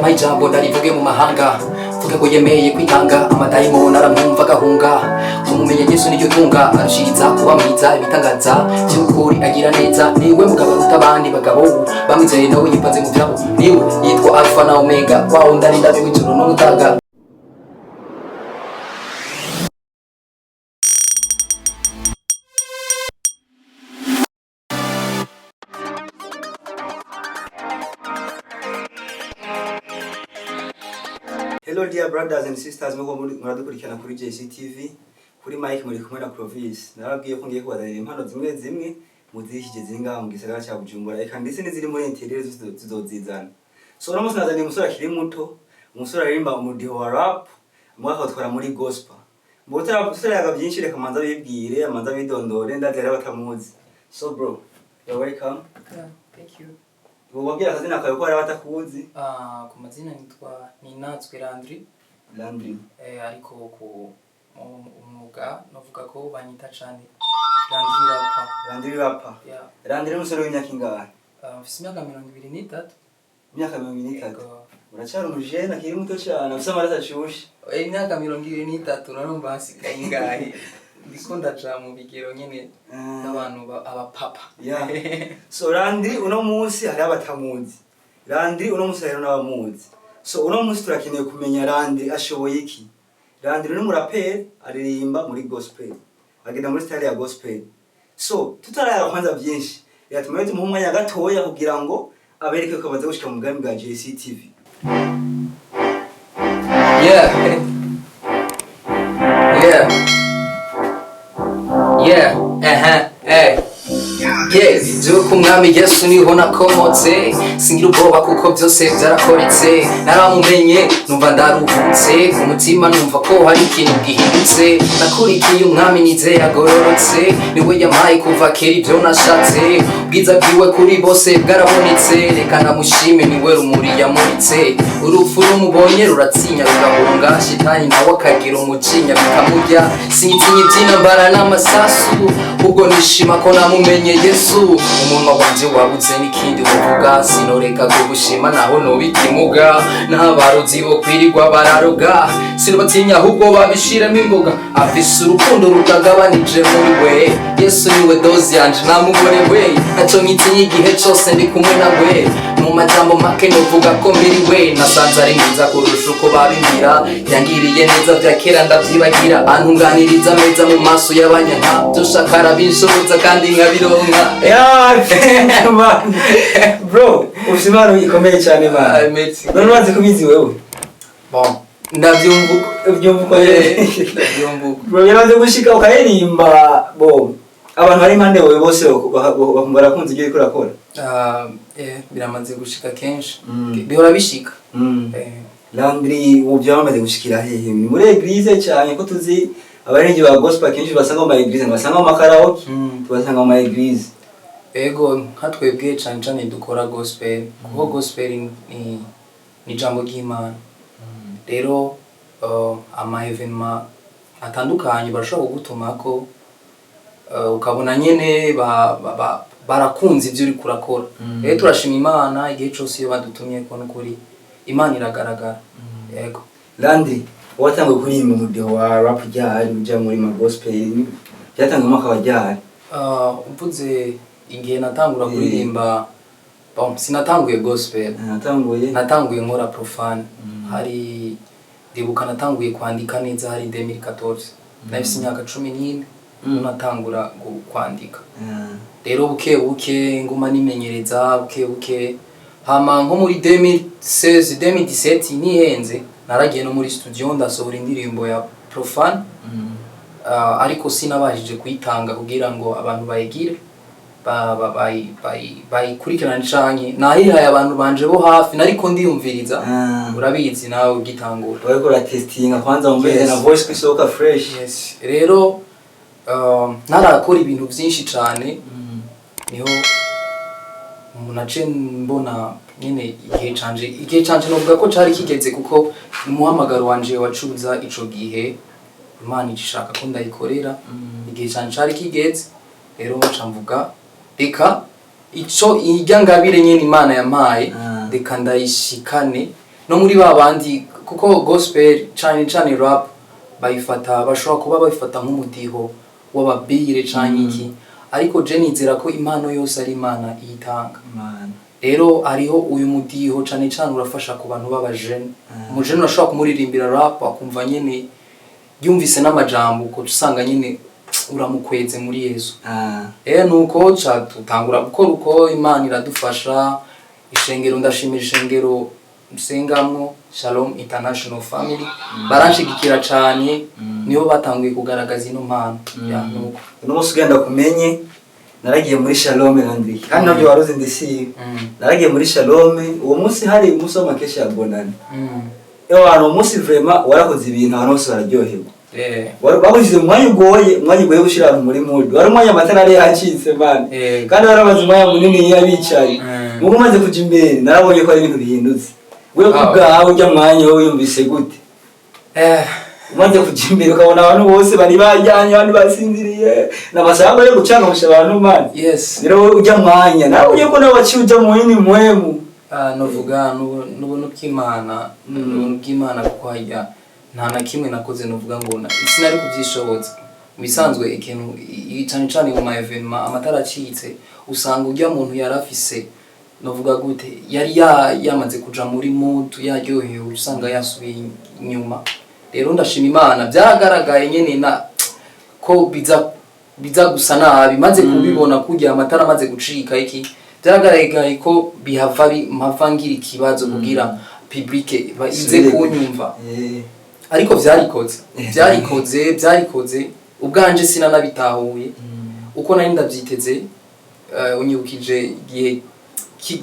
Yampaye ijambo ndarivuge mu mahanga, mvuge ngo yemeye kwitanga, amadayimoni aramwumva agahunga. Kumumenye Yesu niryo tunga, arushiriza kuba mwiza, ibitangaza by'ukuri agira neza. Niwe mugabo aruta abandi bagabo, bamwizeye nawe yipanze mu vyabo. Niwe yitwa Alpha na Omega, wa wundi ari ndabi w'ijuru n'umutaga. Hello dear brothers and sisters, muko muradukurikirana kuri JCTV, kuri mic muri kumwe na Clovis. Narabwiye ko ngiye kubazanira impano zimwe zimwe muzishije ziri ngaha mu gisagara ca Bujumbura, eka ndetse n'iziri muri interior zose tuzozizana. So uno munsi nazaniye umusore akiri muto, umusore aririmba umudiho wa rap, umwaka akawutwara muri gospel. Mu tutarayaga byinshi, reka amanza bibwire, amanza bidondore, ndazi hariho abatamuzi. So bro, you're welcome. Yeah, thank you. Wobabwira akazina kawe ko hari abatakuzi? Ah, ku mazina nitwa Ninatswe Landry. Landry. Ariko ku umwuga novuga ko banyita cane Landry Rapper. Landry Rapper. Yeah. Landry ni umusore w'imyaka ingahe? Mfise imyaka 23. Imyaka 23. Yego. Uracyari umujene akiri muto cyane, afite amaraso ashushe. Imyaka 23, urumva hasigaye ingahe? Ndiko ndaja mu bigero nyene n'abantu abapapa. Yeah. So Landry, uno munsi hariho abatamuzi, Landry uno munsi hariho n'abamuzi. So uno munsi turakeneye kumenya Landry ashoboye iki. Landry ni umuraperi, aririmba muri gospel, agenda muri style ya gospel. So tutarayaga kwanza byinshi, reka tumaze tumuhe umwanya gatoya kugira ngo abereke ko amaze gushika mu bwami bwa JCTV. Yeah. Uh-huh. Hey. Yeah, jewe ku mwami Yesu niho nakomotse, singira ubwoba kuko byose byarakoretse. Naramumenye numva ndaruhutse ku mutima, numva ko hari ikintu gihindutse. Nakurikiye umwami nizeye agororotse, niwe yampaye kuva kera ibyo nashatse. Ubwiza bwiwe kuri bose bwarabonetse, reka ndamushime, niwe rumuri yamuritse. Urupfu rumubonye ruratsinya rugahunga, shitani nawe akagira umujinya bikamurya. Sinyitinya iby'intambara n'amasasu, ubwo nishima ko namumenye Yesu. Umunwa wanje wabuze n'ikindi uvuga, sinoreka kugushima naho noba ikimuga. N'abarozi bo kwirirwa bararoga, sinobatinya ahubwo babishiremo imboga. Afise urukundo rutagabanije muri we, Yesu niwe dozi yanje namugore we. Ntaco nkitinya igihe cose ndi kumwe nawe. Mu majambo make novuga ko mbiriwe, nasanze ari mwiza kurusha uko babimbwira. Yangiriye neza vya kera ndavyibagira, antunganiriza meza mu maso y'abanyanka. Vyose arabinshoboza kandi nkabironka. Yeah, thank you, man. Bro, ufite impano ikomeye cyane, man. Ah, merci. None umaze kubizi wewe? Bon, ndavyumva uko. Ubyumva uko? Ndavyumva uko. Bro, yaramaze gushika ukaririmba, bo abantu bari impande yawe bose bakumva barakunze ibyo uriko urakora. Ah, biramaze gushika kenshi. Bihora bishika. Landry, ubu byaba bamaze gushikira hehe? Ni muri église cyane, ko tuzi abaririmbyi ba gospel kenshi basanga mu ma église, basanga mu makaraoke, tubasanga mu ma église. Ego, nka twebwe cane cane dukora gospel, kuko gospel ni ijambo ry'Imana. Rero ama événement atandukanye barashobora kugutumako, ukabona nyene barakunze ivyo uriko urakora. Rero turashima Imana igihe cose iyo badutumye ko nukuri Imana iragaragara. Yego. Landry, watanguye kuririmba umudiho wa rap ryari, uja muri ma gospel byatanguye umwaka wa ryari? Uvuze igihe natangura kuririmba, bon, sinatanguye gospel. Natanguye Natanguye nkora profane. Hari, ndibuka natanguye kwandika neza hari 2014, nafise imyaka 14. Natangura kwandika. Rero buke buke nguma nimenyereza buke buke, hama nko muri 2016, 2017 nihenze, naragiye no muri studio ndasohora indirimbo ya profane. Ariko sinabashije kuyitanga kugira ngo abantu bayigire bayikurikirane canke nayihaye abantu banje bo hafi, nariko ndiyumviriza. Urabizi nawe ugitangura. Wariko uratestinga kwanza wumvise Yes. na voice ko isohoka fresh. Yes. Rero ntarakora ibintu vyinshi cane, niho nace mbona nyene igihe canje novuga ko cari kigeze, kuko umuhamagaro wanje wacuza ico gihe Imana ishaka ko ndayikorera. Igihe canje cari kigeze, rero nca mvuga reka ico irya ngabire nyene Imana yampaye, reka ndayishikane. No muri ba bandi, kuko gospel cane cane rap bayifata, bashobora kuba bayifata nk'umudiho w'ababire canke iki, ariko je nizera ko impano yose ari Imana iyitanga. Imana. Rero hariho uyu mudiho cane cane urafasha ku bantu b'abajene. Umujene urashobora kumuririmbira rap akumva nyene yumvise n'amajambo, uko usanga nyene uramukweze muri Yesu. Nuko ca tutangura gukora uko, Imana iradufasha. Ishengero, ndashimira ishengero nsengamwo, Shalom International Family, baranshigikira cane, nibo batanguye kugaragaza ino mpano ya nuko. Uno munsi ugenda kumenye naragiye muri Shalom Landry, kandi nabyo waruzi ndisi. Naragiye muri Shalom uwo munsi, hari umunsi w'amakesha ya Bonane. Ewa, uwo munsi vraiment warakoze ibintu, abantu bose bararyoherwa. Bagushyize mu mwanya ugoye, umwanya ugoye gushyira abantu muri mood. Wari umwanya amatara yari yacitse, man. Kandi waramaze umwanya munini bicaye. Mugo umaze kuja imbere narabonye ko ari ibintu bihindutse. Wewe ku bwawe ujya mwanya wowe wiyumvise gute? Umaze kuja imbere ukabona abantu bose bari bajyanye, abandi basinziriye, n'amasaha yo gucanganisha abantu, man. Rero wowe ujya mwanya nawe ugiye ko nawe waciye uja mu yindi mpwemu. Ah, novuga n'ubuntu bw'Imana, n'ubuntu bw'Imana, kuko harya nta na kimwe nakoze novuga ngo sinari kubyishoboza. Mu bisanzwe ikintu cane cane mu ma événement amatara acitse, usanga urya muntu yari afise, novuga gute, yari yamaze kuja muri mood, yaryohewe, usanga yasubiye inyuma. Rero ndashima Imana, byaragaragaye nyene na ko biza gusa nabi. Maze kubibona kurya amatara amaze gucika iki, byaragaragaye ko bihava mpava ngira ikibazo kugira public ize kunyumva. Ariko vyarikoze, vyarikoze, vyarikoze. Ubwanje sinanabitahuye uko nari ndavyiteze. Unyibukije igihe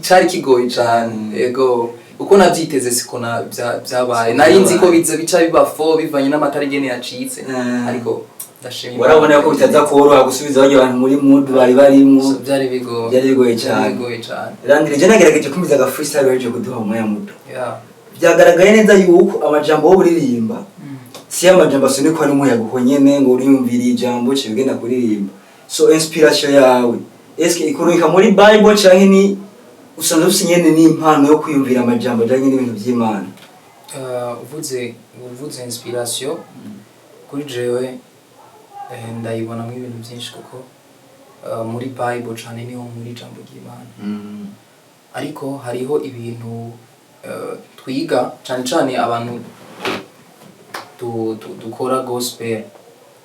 cari kigoye cane. Ego, uko navyiteze siko na vyabaye. Nari nzi ko biza bica biba fo bivanye n'amatara ingene yacitse. Ariko ndashima Imana. Warabona ko bitaza koroha gusubiza barya abantu muri mood bari barimwo. So, byari bigoye. Byari bigoye Byari cane. bigoye cane. Landry, je nagerageje kumviza aga freestyle weje kuduha umwanya muto. Byagaragaye neza yuko amajambo wo uririmba si amajambo asunikwa n'umuyaga uko nyene ngo uriyumvire ijambo uciye ugenda kuririmba. So inspiration yawe eske ikuruka muri Bible canke ni usanzwe ufise nyene n'impano yo kwiyumvira amajambo ajanye n'ibintu vy'Imana? Uvuze inspiration, kuri jewe ndayibonamo ibintu byinshi, kuko muri Bible cane niho muri ijambo ry'Imana, ariko hariho ibintu twiga cane cane abantu dukora gospel.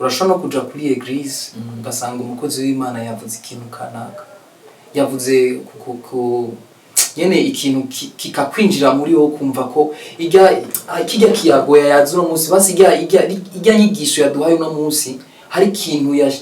Urashobora no kuja kuri église ugasanga umukozi w'Imana yavuze ikintu kanaka, yavuze ku nyene ikintu kikakwinjira muri wowe, kumva ko irya kijya kiyago yayaze uno munsi, basi irya nyigisho yaduhaye uno munsi hari ikintu ya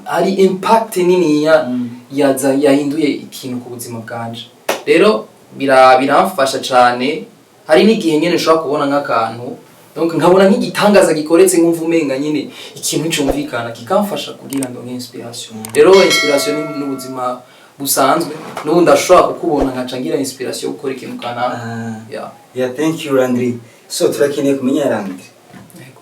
hari impact niniya yaza yahinduye ikintu ku buzima bwanje. Rero biramfasha cane. Hari n'igihe nyene nshobora kubona nk'akantu, donc nkabona nk'igitangaza gikoretse, nkumva umenga nyene ikintu cyumvikana, kikamfasha kugira ngo inspiration. Rero inspiration ni n'ubuzima busanzwe, n'ubu ndashobora kukubona nkaca ngira inspiration yo gukora ikintu kanaka. Yeah. Yeah, thank you Landry. So turakeneye kumenya, Landry,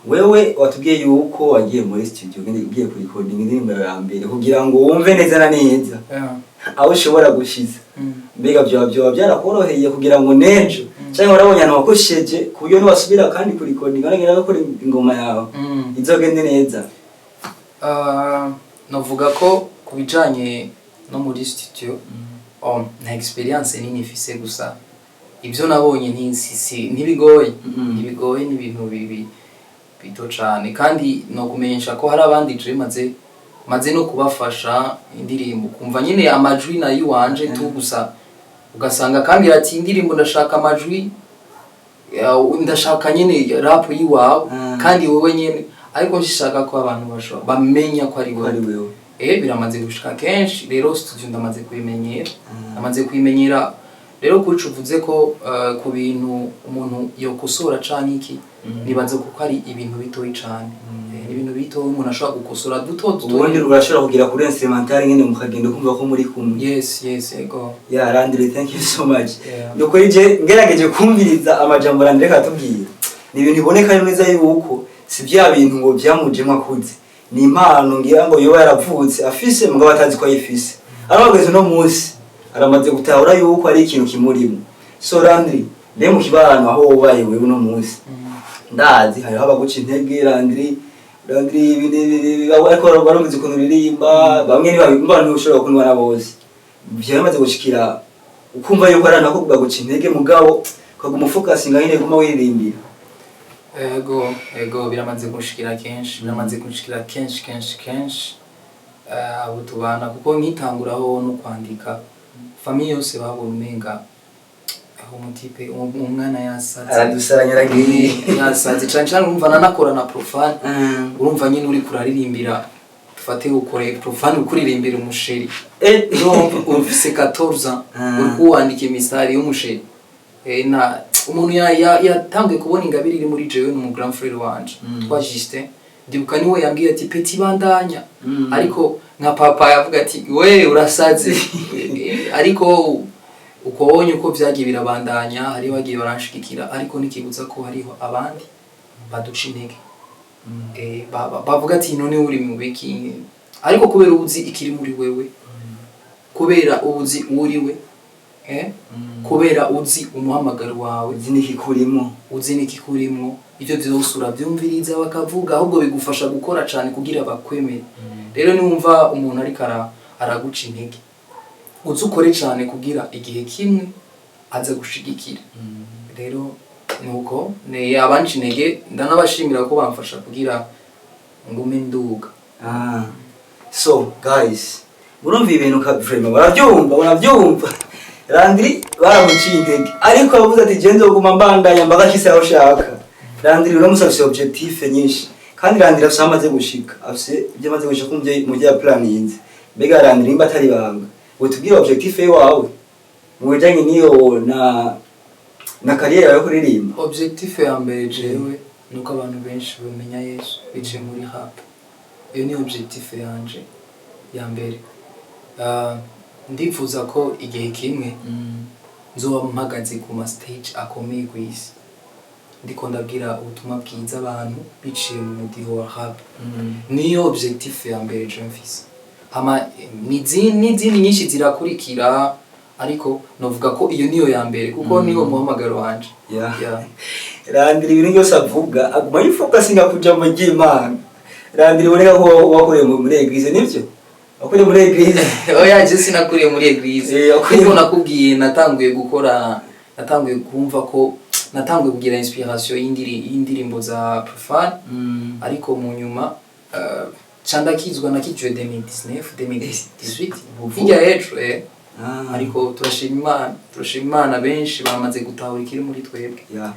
wewe watubwiye yuko wagiye muri studio ugiye kurikodinga indirimbo yawe ya mbere kugira ngo wumve neza na neza aho ushobora gushiza. Mbega vyoba byarakoroheye kugira ngo nejo cyangwa warabonye ahantu wakosheje ku buryo niwasubira kandi kurikodinga nagenda gukora ingoma yawe izogende neza? Novuga ko ku bijanye no muri studio, nta experience nini ifise, gusa ibyo nabonye ntibigoye. Ntibigoye, ni ibintu bibi bito cane. Kandi no kumenyesha ko hari abandi je maze no kubafasha indirimbo, kumva nyine amajwi nayo iwanje tu, gusa ugasanga akambwira ati indirimbo ndashaka amajwi ndashaka nyine rap yiwawe kandi wowe nyene, ariko nshishaka ko abantu bashobora bamenya ko ari ko ari wowe. Wewe. Biramaze gushika kenshi. Rero studio ndamaze kubimenyera, ndamaze kubimenyera. Rero kuco uvuze ko ku bintu umuntu yokosora canke iki, nibaza kuko ari ibintu bitoyi cane. Ni ibintu bitoyi umuntu ashobora gukosora duto duto. Ubundi urashobora kugira kuri instrumental nyene mukagenda kumva ko muri kumwe. Yes, ego. Yeah, Landry, thank you so much. Nukuri je ngerageje kumviriza amajambo Landry atubwira, ni ibintu biboneka neza yuko si bya bintu ngo byamujemo akuze, ni impano ngira ngo yoba yaravutse afise mugabo atazi ko ayifise, ariko kugeza uno munsi aramaze gutahura yuko ari ikintu kimurimo. So Landry, Mbe mu kibano aho wubaye wewe uno munsi, ndazi hariho abaguca intege, Landry, Landry, ibi n'ibi n'ibi, ariko barumviza ukuntu uririmba, bamwe ntibabimva, ntushobora kundwa na bose. Vyamaze gushikira ukumva yuko ari nako baguca intege, mugabo ukaguma ufocusinga nyine, guma wiririmbira? Ego, biramaze kunshikira kenshi, biramaze kunshikira kenshi kenshi kenshi. Abo tubana, kuko nkitanguraho no kwandika, famille yose babona umenga aho umutipe, umwana yasaze. Aradusaranya, aragiye. Yasaze cane cane. Urumva nanakora na profane, urumva nyine uri kuraririmbira, dufate ukore profane, ukuririmbira umuchéri, urumva ufise 14 ans, uri kuwandika imisari y'umuchéri. Na umuntu yatanguye kubona ingabire iri muri jewe ni umu grand frère wanje twa Justin. Ndibuka niwe yambwiye ati: "Petit, bandanya." Ariko nka papa yavuga ati: "We urasaze." Ariko uko wonye uko vyagiye birabandanya, hariho bagiye baranshigikira, ariko ntikibuza ko hariho abandi baduca intege. Bavuga ati: "None uri mu biki?" Ariko kubera uzi ikiri muri wewe, kubera uzi uriwe, kubera uzi umuhamagaro wawe, uzi n'ikikurimo, uzi n'ikikurimwo, ivyo vyose uravyumviriza bakavuga, ahubwo bigufasha gukora cane kugira bakwemere. Rero niwumva umuntu ariko araguca intege, uzi ukore cane kugira igihe kimwe aza gushigikira. Rero nuko ne abanca intege ndanabashimira ko bamfasha kugira ngume nduga. Ah. So guys, murumva ibintu ka vraiment barabyumva, barabyumva. Landry baramuciye intege, ariko yavuze ati: "Je nzoguma mbandanya mbaga shise aho ushaka." Landry uramusa afise objectif nyinshi, kandi Landry afise aho amaze gushika, afise ibyo amaze gushika mu byo yaplaninze. Mbega Landry, nimba atari banga, wotubwira objectif wawe mu bijanye n'iyo na carrière yawe yo kuririmba? Objectif ya mbere jewe nuko abantu benshi bamenya Yesu biciye muri rap. Iyo ni objectif yanje ya mbere. Ndifuza ko igihe kimwe nzoba mpagaze ku ma stage akomeye ku isi, ndiko ndabwira ubutumwa bwiza abantu biciye mu mudiho wa rap. Niyo objectif ya mbere je mfise. Hama n'izindi nyinshi zirakurikira, ariko novuga ko iyo niyo ya mbere kuko niwo muhamagaro wanje. Yeah. Landry ibintu byose avuga aguma yifocusinga ku jambo ry'Imana. Landry, uboneka ko wakoreye muri église, nibyo? Wakoreye muri église? Oya, je sinakuriye muri église. Kuko nakubwiye, natanguye gukora, natanguye kumva ko natanguye kugira inspiration y'indirimbo za profane, ariko mu nyuma ca ndakizwa. Nakijwe 2019, 2018, hirya y'ejo. Ariko turashima Imana, turashima Imana, benshi bamaze gutahura ikiri muri twebwe. Yeah.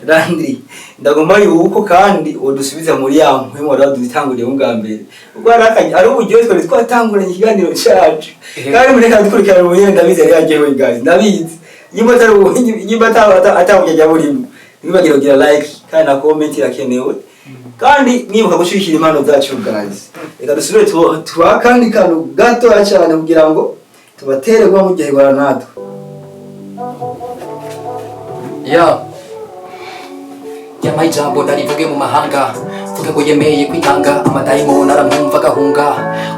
Landry, ndagomba yuko kandi udusubiza muri ya mpwemu wari wadutanguriye bwa mbere, kuko hari akanya ari uburyohe twari twatanguranye ikiganiro cacu. Kandi mureka dukurikirana ubunyene, ndabizi yari yaryohewe guys, ndabizi. Nyimba atari nyimba atawujya burimo, ntibibagire kugira like kandi na comment irakenewe, kandi mwibuka gushigikira impano zacu guys. Reka dusubire tubaha akandi kantu gatoya cyane kugira ngo tubatere kuba muryoherwa natwe. Ya, yampaye ijambo ndarivuge mu mahanga, mvuge ngo yemeye kwitanga, amadayimoni aramwumva agahunga.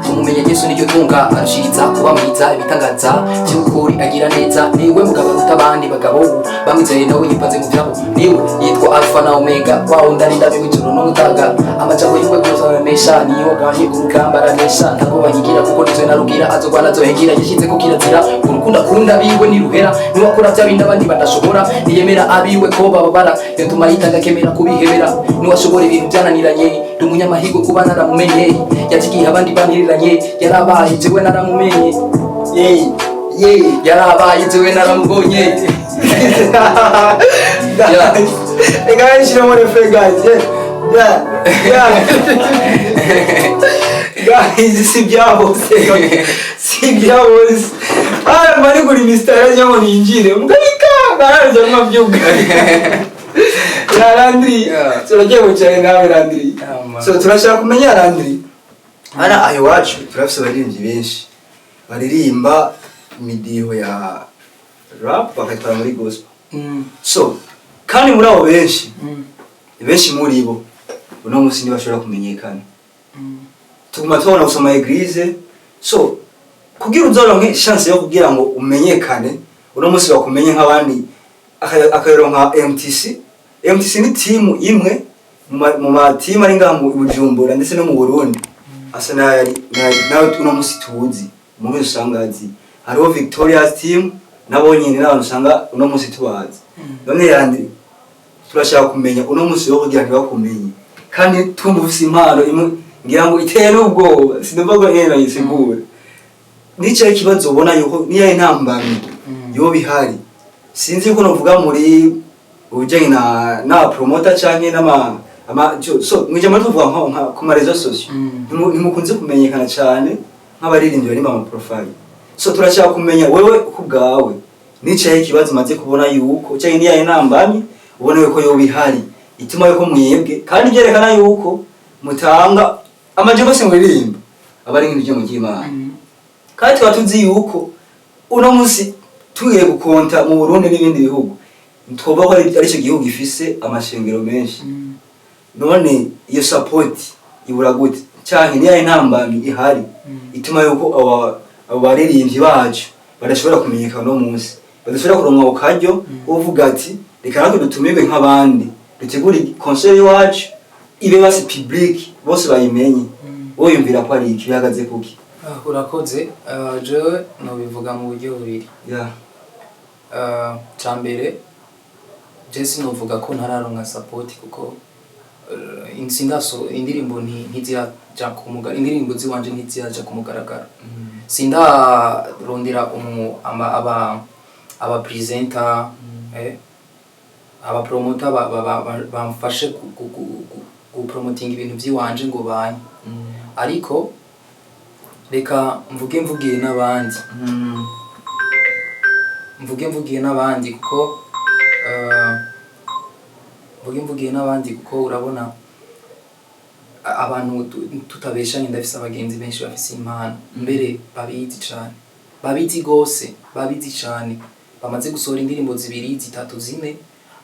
Kumumenye Yesu niryo tunga, arushiriza kuba mwiza, ibitangaza by'ukuri agira neza. Niwe mugabo aruta abandi bagabo, bamwizeye nawe yipanze mu byabo. Niwe yitwa Alpha na Omega, wa wundi arinda w'ijuru n'umutaga. Amajambo yiwe gusa aremesha, niyo ganye urugamba aranesha. Ntabwo banyigira kuko nizwe narugira, azogwana azohengira. Yashyize ko kirazira, urukundo akunda biwe niruhera. Niwe akora bya bindi abandi badashobora, ntiyemera abiwe ko bababara, yatuma yitanga akemera kubihebera. Niwe ashobora ibintu byananiranye, ndi umunyamahirwe kuba naramumenye. Yajigiye abandi bantiriranye, yarabaye jewe naramumenye. Yeee yeee. Yarabaye jewe naramubonye. Yeah. Reka nshiremo refrain guys. Yeah. Guys, si byabose, si byabose. Ah, mari kuri Mr. Rajya ngo ninjire. Mugabika, baraje mwabyuka. Ya Landry, turagiye gucana nawe Landry. Yeah, man. So turashaka kumenya Landry. Hana aho iwacu turafise abaririmbyi benshi baririmba imidiho ya rap bakatwara muri gospel. So kandi muri abo benshi, benshi muri bo uno munsi ntibashobora kumenyekana. Tuguma tubona gusoma église. So kugira uzoronke chance yo kugira ngo umenyekane uno munsi bakumenye nk'abandi. Akayironka MTC. MTC ni timu imwe mu matimu ari ngaha mu Bujumbura ndetse no mu Burundi, asa n'ayari nawe uno musi tuzi, umuntu wese usanga azi. Hariho Victoria's team, nabo nyine n'abantu usanga uno musi tubazi. None yandi turashaka kumenya uno musi wo kugira ntibakumenye, kandi tumva ufise impano imwe ngira ngo iteye n'ubwoba, sinumva ko nyene nayisigura. Nicaye ikibazo ubona yuko niyo intambamyi yoba ihari, sinzi yuko novuga muri ubujanye na promoter canke n'ama ama so mwijambo tuvuga nka ku ma réseaux sociaux, ntimukunze kumenyekana cane nk'abaririmbyi bari mu profile. So turashaka kumenya wewe ku bwawe, nicaye ikibazo umaze kubona yuko canke niyo intambamyi ubona yuko yoba ihari ituma yuko mwebwe, kandi byerekana yuko mutanga amajambo yose muririmba aba ari nk'ibyo mu by'Imana, kandi tuba tuzi yuko uno munsi tugiye gukonta mu Burundi n'ibindi bihugu, twoba ko ari cyo gihugu gifise amashengero menshi. None iyo support ibura gute, canke niyo intambamyi ihari ituma yuko abo baririmbyi bacu badashobora kumenyekana uno munsi, badashobora kuronka akaryo uvuga ati reka natwe dutumirwe nk'abandi, dutegure concert iwacu ibe basi public, bose bayimenye? Wowe yumvira ko ari iki bihagaze kuki? Ah, urakoze. Jewe nobivuga mu buryo bubiri. Ca mbere, je sinovuga ko ntararonka support, kuko sindaso indirimbo ntiziraja ku mugaragaro, indirimbo ziwanje ntiziraja ku mugaragaro, sindarondera umu ama aba aba presenter, aba promoter bamfashe gupromotinga ibintu vyiwanje ngo banye. Ariko reka mvuge mvugiye n'abandi, mvuge mvugiye n'abandi kuko mvuge mvugiye n'abandi kuko urabona abantu tutabeshanye, ndafise abagenzi benshi bafise impano, mbere babizi cane, babizi gose, babizi cane, bamaze gusohora indirimbo zibiri, zitatu, zine,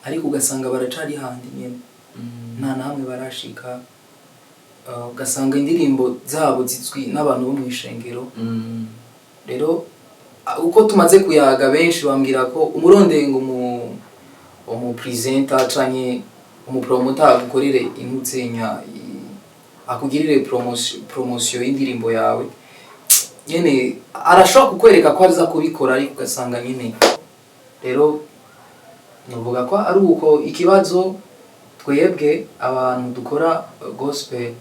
ariko ugasanga baracari handi nyene, nta namwe barashika. Ugasanga indirimbo zabo zizwi n'abantu bo mw'ishengero. Rero uko tumaze kuyaga, benshi bambwira ko umurondeye ngo umu presenter canke umu promoter agukorere intuzenya, akugirire promotion y'indirimbo yawe nyene, arashobora kukwereka ko aza kubikora, ariko ugasanga nyene. Rero novuga ko ari uko ikibazo twebwe abantu dukora gospel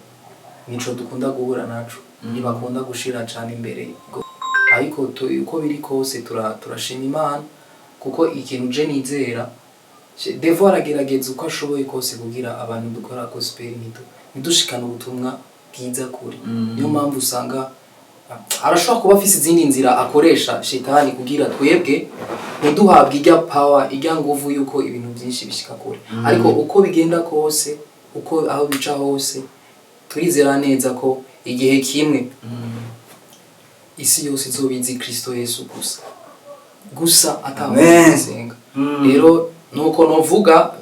nico dukunda guhura naco, ntibakunda gushira cane imbere. Ariko uko biri kose turashima Imana, kuko ikintu je nizera, Devo aragerageza uko ashoboye kose kugira abantu dukora gospel ntidushikane ubutumwa bwiza kure. Niyo mpamvu usanga arashobora kuba afise izindi nzira akoresha shetani kugira twebwe ntiduhabwe ijya power, ijya nguvu yuko ibintu byinshi bishika kure. Ariko uko bigenda kose, uko aho bica hose, turizera neza ko igihe kimwe isi yose izoba izi Kristo Yesu gusa gusa, Amen. atasenga. Rero nuko novuga,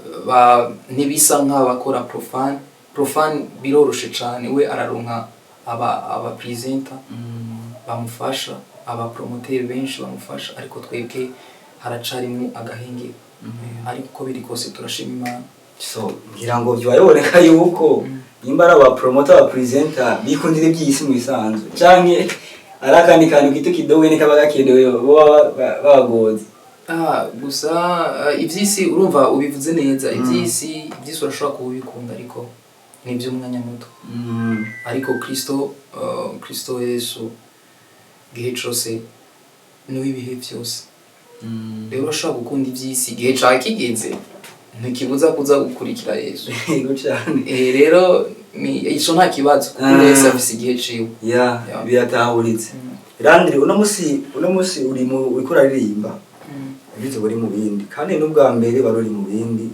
ntibisa nk'abakora profane. Profane biroroshe cane, we araronka aba presenter bamufasha, aba promoter benshi bamufasha, ariko twebwe haracarimwo agahenge. Ariko uko biri kose turashima Imana. So ngira ngo byiboneka yuko nimba ari aba promoter, aba presenter bikundira iby'isi mu bisanzwe, canke ari akandi kantu gito kidogo ni kaba gakenewe baba bagoze. Ah, gusa ivy'isi, urumva ubivuze neza, ivy'isi urashobora kuba ubikunda, ariko ni ivy'umwanya muto. Ariko Kristo Yesu igihe cose niwe, ibihe vyose. Rero urashobora gukunda ivy'isi, igihe cawe kigeze ntikibuza kuza gukurikira Yesu. Yego cane. Rero ni ico, nta kibazo, kuko Yesu afise igihe ciwe. Ya. Ya. Biratahuritse. Landry, uno musi uri mu uriko uraririmba, ugize uri mu bindi, kandi n'ubwa mbere wari uri mu bindi,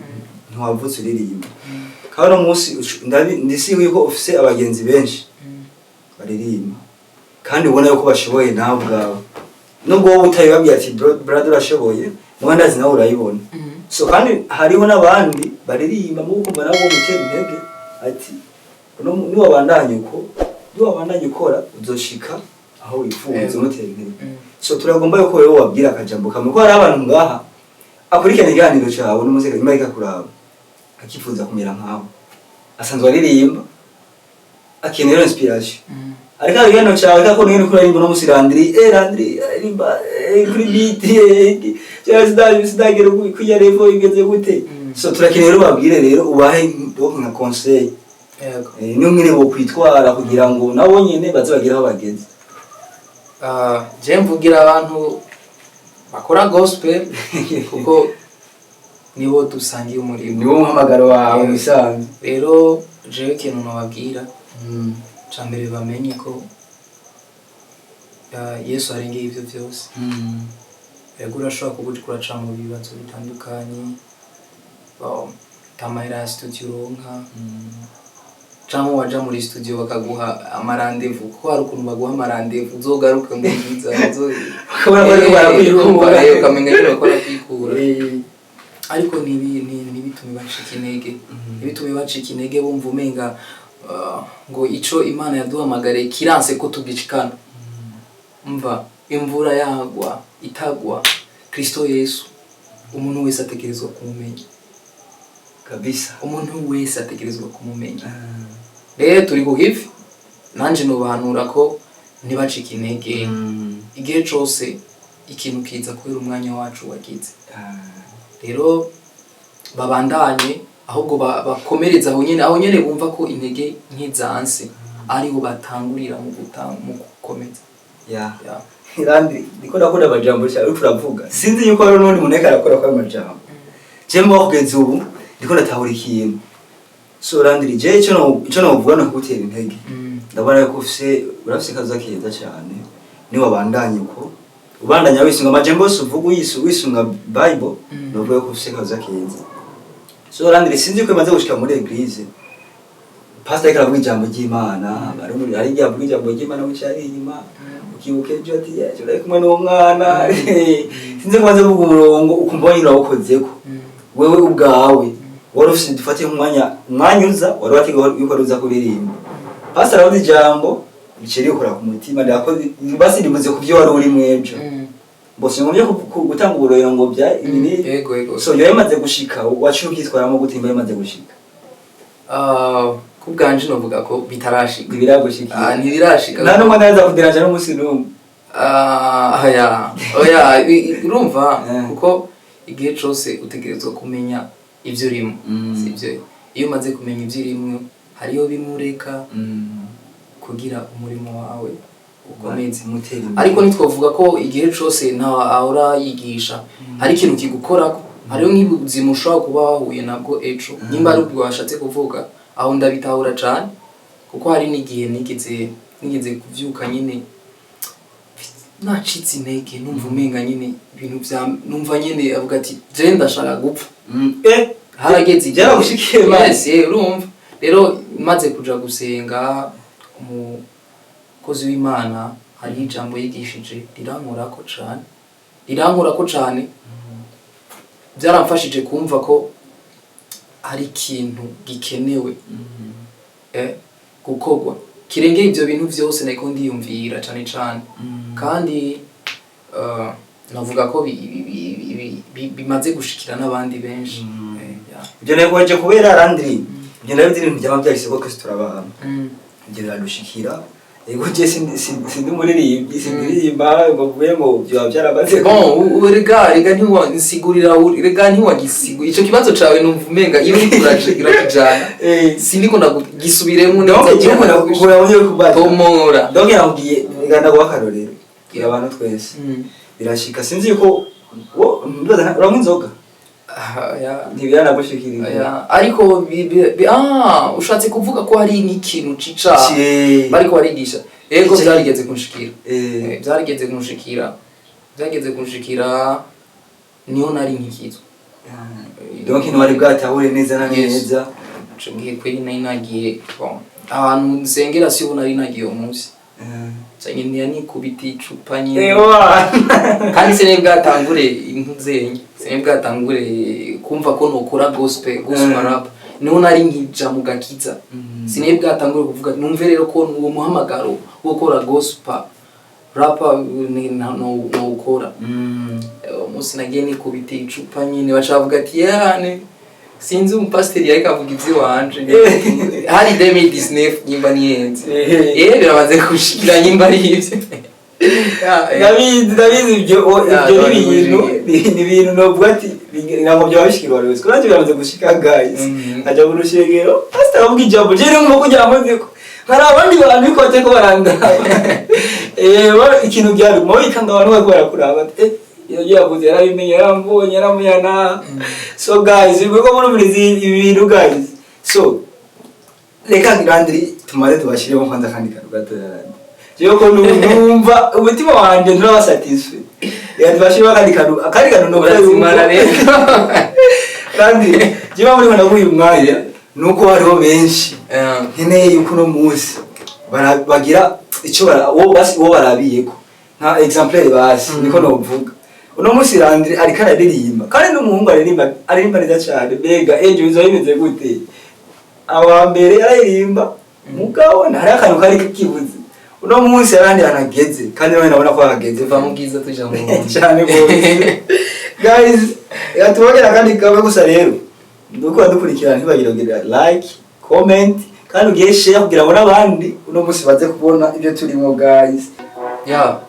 ntiwavutse uririmba. Kandi uno munsi ndisi yuko ufise abagenzi benshi baririmba, kandi ubona yuko bashoboye. Nawe ubwawe, nubwo wowe utabibabwiye ati "Brother urashoboye", muba ndazi nawe urayibona. So kandi hariho n'abandi baririmba mu kumva nabo mutera intege ati niwabandanya uko, niwabandanya ukora, uzoshika aho wifuza. Yego. Umutera intege. So turagomba yuko wewe wabwira akajambo kamwe, ko hari abantu ngaha. Akurikirana ikiganiro cyawe n'umuseka nyuma kuraba, akifuza kumera nkawe, asanzwe aririmba, akenera inspiration, ariko ikiganiro cyawe kako niyo uriko uririmba no musi Landry, Landry aririmba kuri beat, cyangwa sidagera kujya level igeze gute. So turakeneye rero ubabwire, rero ubahe donc nka conseil. Yego. Niyo nyine bokwitwara kugira ngo nabo nyine baze bagere aho bageze. Ah, je mvugira abantu bakora gospel kuko nibo dusangiye umurimo. Niwo muhamagaro wawe bisanzwe. Rero jewe ikintu nababwira ca mbere, bamenye ko Yesu arengeye ivyo vyose. Yego, urashobora kuba uriko uraca mu bibazo bitandukanye, amahera ya studio uronka, canke waja muri studio bakaguha ama rendez-vous, kuko hari ukuntu baguha ama rendez-vous, uzogaruke mu bwiza. Ukabona bariko barakwikura. Ukamenga nyine bariko barakwikura. Ariko ntibitume bacika intege, ntibitume bacika intege bumva umenga ngo ico Imana yaduhamagariye kiranse ko tugishikana. Mva imvura yagwa itagwa, Kristo Yesu umuntu wese ategerezwa kumumenya. Kabisa. Umuntu wese ategerezwa kumumenya. Rero turi ku kivi, nanje nobahanura ko ntibacike intege. Igihe cose ikintu kiza kubera umwanya wacu wagize. Rero babandanye, ahubwo bakomereze aho nyene, aho nyene bumva ko intege nk'izanse ariho batangurira mu gukomeza. Ya. Ya. Landry, ndiko ndakunda amajambo cyane uriko uravuga. Sinzi yuko hari n'undi muntu ariko arakora kwa amajambo. Je mba kugeza ubu ndiko ndatahura ikintu. So Landry, je ico novuga no kugutera intege. Ndabona yuko ufise, urafise kaza keza cyane. Ni wabandanye uko ubandanya wisunga amajambo yose uvuga, wisunga Bible, novuga yuko ufise kaza keza. So Landry, sinzi ko imaze gushika muri église, pastor ariko aravuga ijambo ry'Imana, bari muri, hari igihe avuga ijambo ry'Imana wicaye ari inyuma, ukibuka ejo ati yejo uri kumwe n'uwo mwana. Sinzi ko umaze kuvuga umurongo ukumva wanyine urawukozeko. Wewe ubwawe wari ufise, dufate nk'umwanya, umwanya uza wari wateguye yuko wari uza kuririmba, pastor aravuze ijambo riciye rikora ku mutima, ndako basi ribuze ku byo wari uri mw'ejo. Bose ngomye gutanga uburorero ngo bya ibi ni Yego, yego. So yo yamaze gushika, waciye ubyitwaramo gute imba yamaze gushika? Ah, ku bwanje novuga ko bitarashika. Ntibiragushikira? Ah, ntibirashika. Nta n'umwe ndaza kuderanja n'umunsi n'umwe. Ah, oya oya, urumva, kuko igihe cose utegerezwa kumenya ivyo urimo. Sivyo? Iyo umaze kumenya ivyo urimwo, hariyo bimwe ureka kugira umurimo wawe ukomeze. Mutera imbere. Ariko ntitwavuga ko igihe cose nta ahora yigisha hari ikintu kigukorako. Hariho nk'ubuzima ushobora kuba wahuye nabwo ejo, nimba ari ubwo washatse kuvuga, aho ndabitahura cane, kuko hari n'igihe nigeze kuvyuka nyine nacitse intege, numva umenga nyine ibintu vya, numva nyine avuga ati je ndashaka gupfa. Harageze igihe. Byaragushikiye, man? Yes, urumva rero maze kuja gusenga, umukozi w'Imana hariho ijambo yigishije rirankorako cane, rirankorako cane. Byaramfashije kumva ko hari ikintu gikenewe gukorwa kirengeye ibyo bintu vyose nariko ndiyumvira cane cane. Kandi navuga ko bimaze gushikira n'abandi benshi. Yeah. Ibyo nabikomeje kubera Landry, ibyo ndabizi, ibintu byaba byahise ko twese turabana. Ibyo biradushikira. Ego, je sindi umuririmbyi, sindiririmba ngo mvuye ngo byaba byaramaze. Bon, rega ntiwansigurira, rega ntiwagisigura ico kibazo cawe. Numva umenga iyo uriko urakijana sindiko ndagisubiremo. Donc neza. igihe umuntu urabonye kubaza Tomora. Donc nakubwiye, rega ndaguha akarorero, turi abantu twese. Birashika, sinzi yuko wo ndibaza uranywa inzoga. Ah, ya. Ntibiranagushikirira? Ya, ariko ushatse kuvuga ko hari nk'ikintu cicaha bariko barigisha? Yego, byarigeze kunshikira. Byarigeze kunshikira, byarigeze kunshikira, niho nari nkikizwa. Donc ntiwari bwatahure neza na Yes. neza. Ico gihe kweri nari nagiye, bon, ahantu nsengera siho nari nagiye uwo munsi, canke ntiyanikubita icupa nyine. Ewa. Kandi sinari bwatangure impuzenye, sinari bwatangure kumva ko nokora gospel rap, niho nari nkija mu gakiza. Sinari bwatangure kuvuga, numve rero ko uwo muhamagaro wo gukora gospel. Rap ni no ukora. Umunsi nagiye nikubita icupa nyine, baca bavuga ati yane sinzi umupasiteri yariko avuga ivy'iwanje. Hari 2019 nyimba niyenze. Biramaze gushikira nyimba ari ivyo. Ndabizi, ndabizi ibyo ibyo ni ibintu ni ibintu novuga ati ntabwo byaba bishikirwa wese, kuko nanjye biramaze gushika, guys. Ajya mu rushengero, pastor avuga ijambo, je numva kugira ngo nzi ko hari abandi bantu biko bateko barandaba. Ikintu byari mu bikanga, abantu bariko barakuraba ati iyo yavuze yarabimenye, yarambonye, yaramuyana. So guys, ubwo murumviriza ibi bintu, guys, so reka Landry tumaze tubashiremo kwanza akandi kantu gatoya. Landry, jewe ko numva umutima wanje nturaba satisfait, reka tubashiremo akandi kantu, akandi kantu novuga. Urazimara rero. Kandi jewe muri ndaguha uyu mwanya nuko hariho benshi nkeneye yuko uno munsi bagira icyo wo basi wo barabiyeko nka exemplaire basi. Niko novuga, uno munsi Landry ariko araririmba, kandi n'umuhungu aririmba, aririmba neza cyane. Mbega ejo bizoba bimeze gute? Aba mbere araririmba, mugabo hari akantu kari kibuze. Uno munsi arandi hanageze, kandi nawe nabona ko hageze. Tuva mu bwiza tuja mu bundi. Cyane rwose. Guys, reka tubongere akandi kamwe gusa. Rero nuko badukurikirana, ntibagire kugira like, comment, kandi ugire share kugira ngo n'abandi uno munsi baze kubona ibyo turimo, guys. Yeah.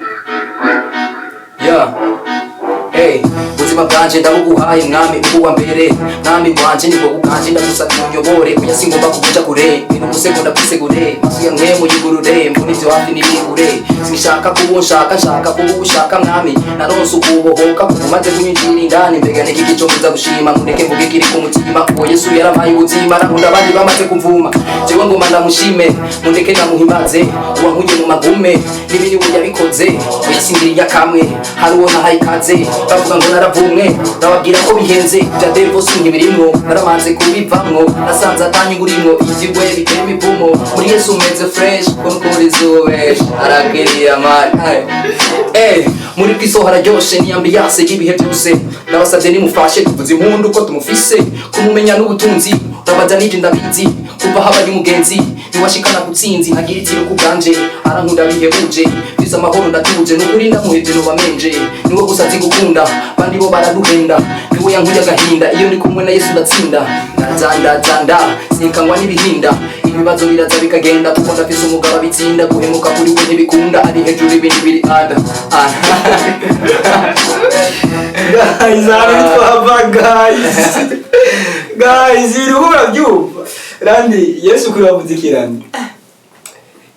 Hey, ubuzima bwanje ndabuguhaye mwami, ubu wa mbere mwami wanje, nibwo bwanje, ndagusabye unyobore, oya singomba kukuja kure, ni umusegonda kwisegure, maso ya mwemu yugurure, mbona ivyo hafi n'ibiri kure, sinshaka kuba unshaka, nshaka kuba ushaka mwami, naronse ukubohoka kuko umaze kunyinjira indani. Mbega niki kico mbuza gushima? Mureke mvuge kiri ku mutima, uwo Yesu yarampaye ubuzima, nankunda abandi bamaze kumvuma, jewe ngoma ndamushime, mundeke ndamuhimbaze, uwankuye mu magume n'ibindi we yabikoze, oya singirinya kamwe, hari uwo nahaye ikaze, bavuga ngo naravumwe, ndababwira ko bihenze, bya devosi ntibirimwo, naramanze kubivamwo, nasanze atanyugurimwo, ivyigwe bitera imivumo, muri Yesu meze fresh, ko nukuri izubesh arakiriye amari. Muri Kristo hararyoshe, ni ambiance y'ibihe byose, ndabasabye nimufashe tuvuze impundu ko tumufise, kumumenya n'ubutunzi, urabaza nije ndabizi, kuva habaye umugenzi niwashikana gutsinzi, ntagira itiro ku bwanje, arankunda bihebuje, mfise amahoro ndatuje, nukuri ndamuhevye noba menje, niwe gusa azi gukunda, bandi bo baraduhenda, niwe yankuye agahinda, iyo ndi kumwe na Yesu ndatsinda, ndazandazanda sinkangwa n'ibihinda, ibibazo biraza bikagenda, kuko ndafise umugabo abitsinda, guhemuka kuri we ntibikunda, ari hejuru ibindi biri anda. Guys, hano twava, guys. Guys, ibintu uko murabyumva, Landry, Yesu kuri wavuze iki, Landry?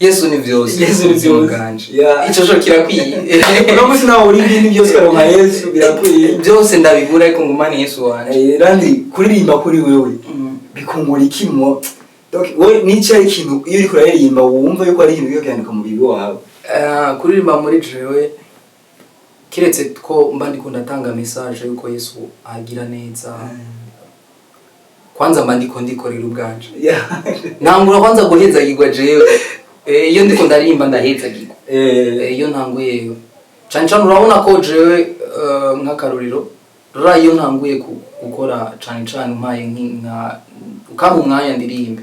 Yesu ni vyose. Yesu ni vyose. Bwanje. Yeah. Ico co kirakwiye. Uno munsi nawe uri ibintu byose ukaronka Yesu, birakwiye. Byose ndabibura, ariko ngumane Yesu wanje. Landry, kuririmba kuri wewe bikungura iki? Mo donc wowe nica ari ikintu iyo uriko uraririmba wumva yuko ari ikintu kiriko kirandika mu mubiri wawe? Kuririmba muri jewe, kiretse ko mba ndiko ndatanga message yuko Yesu agira neza, kwanza mba ndiko ndikorera ubwanje. Ntangura kwanza guhezagirwa jewe. Iyo ndiko ndaririmba ndahezagirwa. Iyo ntanguye cane cane, urabona ko jewe, nk'akarorero rura, iyo ntanguye gukora cane cane, umpaye nka ukampa umwanya ndirimbe,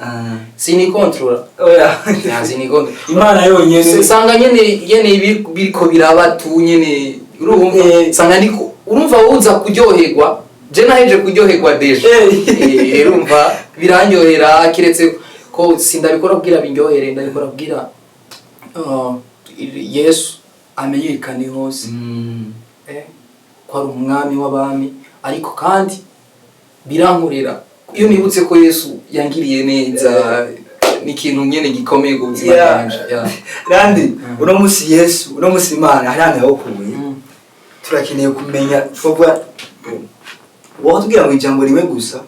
sinikontorora. Oya. Sinikontorora. Imana yonyene. Sanga nyene nyene biriko biraba tu nyene, urumva? Sanga ndiko, urumva wowe uza kuryoherwa, je naheje kuryoherwa déjà. Urumva birandyohera, kiretse ko sindabikora kugira bindyohere, ndabikora kugira Yesu amenyekane hose, ko ari umwami w'abami, ariko kandi birankorera iyo nibutse ko Yesu yangiriye neza, ni ikintu nyene gikomeye ku buzima bwanje. Yeah. Landry, uno munsi Yesu, uno munsi Imana hari ahantu yagukuye. Turakeneye kumenya, twovuga wowe tubwira mu ijambo rimwe gusa,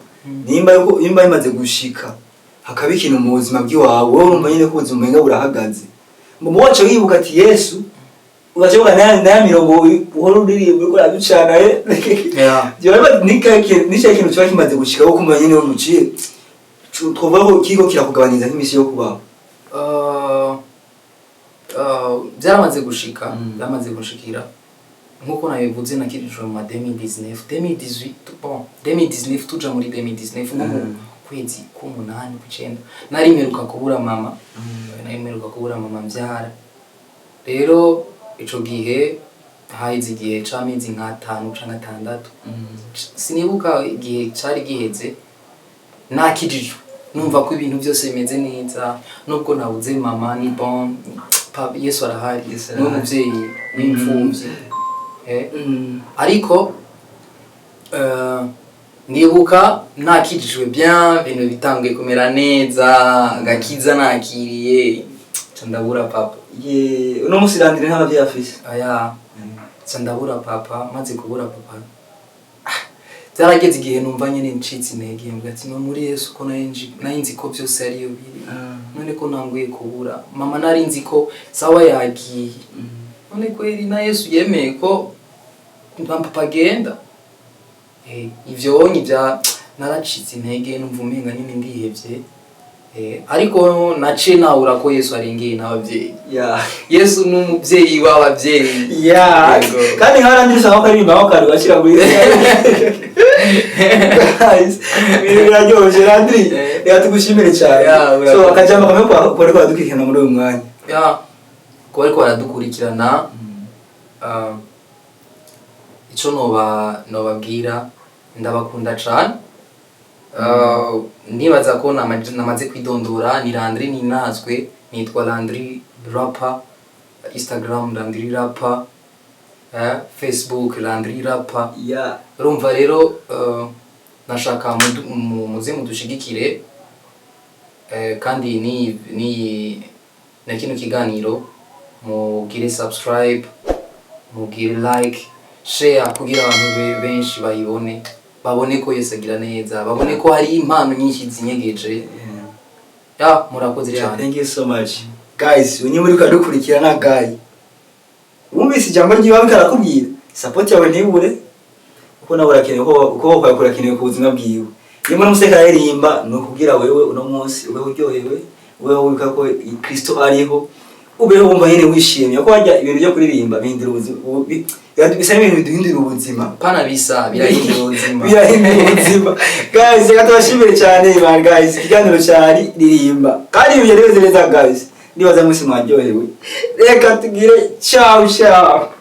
nimba yuko nimba bimaze gushika hakaba ikintu mu buzima bw'iwawe, wowe urumva nyine ko ubuzima umenga burahagaze, ngo mu wacu wibuka ati Yesu, ugaca uvuga naya mirongo uhora uririmba uriko uraducana. Nica kintu kiba kimaze gushika wowe ukumva nyine umuciye, twovuga ko kiriko kirakugabanyiriza nk'imisi yo kubaho? Byaramaze gushika. Byaramaze gushikira nkuko nabivuze, nakirijwe mu ma 2019, 2018, bon, 2019 tuja muri 2019, nko mu kwezi k'umunani, kw'icenda, nari mperuka kubura mama, nari mperuka kubura mama mbyara rero. Ico gihe haheze igihe c'amezi nk'atanu canke 6, sinibuka igihe cari giheze. Nakijijwe, numva ko ibintu byose bimeze neza, nubwo nabuze mama, ni bon, Yesu arahari. Yesu Niwe arahari. muvyeyi w'imfuvyi. Ariko ndibuka nakijijwe bien, ibintu bitanguye kumera neza, agakiza nakiriye, nca ndabura papa. Ye, uno munsi Landry nta bavyeyi afise. Aya, nca ndabura papa. Maze kubura papa, byarageze igihe numva nyine ncitse intege, mvuga ati: "No muri Yesu ko nari nzi ko byose ariyo biri, none ko ntanguye kubura mama, nari nzi ko sawa yagiye, none kweri na Yesu yemeye ko papa agenda?" Ivyo onye bya naracitse intege, numva umenga nyine ndihevye. Ariko naciye nahura ko Yesu arengeye n'abavyeyi. Yesu ni umuvyeyi w'abavyeyi. Yego. Kandi nka Landry usanga ko aririmba aho kare ugashira muri, guys, ibintu biraryoshe. Landry, reka tugushimire cyane. Yeah, urakoze. So akajambo kamwe kwa bariko baradukurikirana muri uyu mwanya. Ya, kuba ariko baradukurikirana, ico nobabwira, ndabakunda cane. Nibaza ko namaze kwidondora. Ni Landry Ninazwe, nitwa Landry Rapper, Instagram Landry Rapper, Facebook Landry Rapper. Urumva rero, nashaka muze mudushigikire, kandi ni na kino kiganiro mugire subscribe, mugire like, share, kugira abantu benshi bayibone, babone ko Yesu agira neza, babone ko hari impano nyinshi zinyegeje. Ya, murakoze cyane. Thank you so much, guys. Unye muri kadukurikirana, guy, wumvise ijambo ry'iwawe karakubwira, support yawe ntibure, kuko nawe urakenewe, uko kwawe kurakenewe ku buzima bwiwe. Iyo muri museka aririmba, ni ukubwira wewe uno munsi ubeho uryohewe, ubeho wibuka ko Kristo ariho, ubeho wumva nyine wishimye, kuko harya ibintu byo kuririmba bihindura ubuzima, bisa n'ibintu biduhindura ubuzima. Pana bisa, birahindura ubuzima. Birahindura ubuzima. Guys, reka tubashimire cyane, man. Guys, ikiganiro cyari Ririmba, kandi ibintu byari bimeze neza. Guys, ndibaza mwese mwaryohewe. Reka tugire ciao ciao.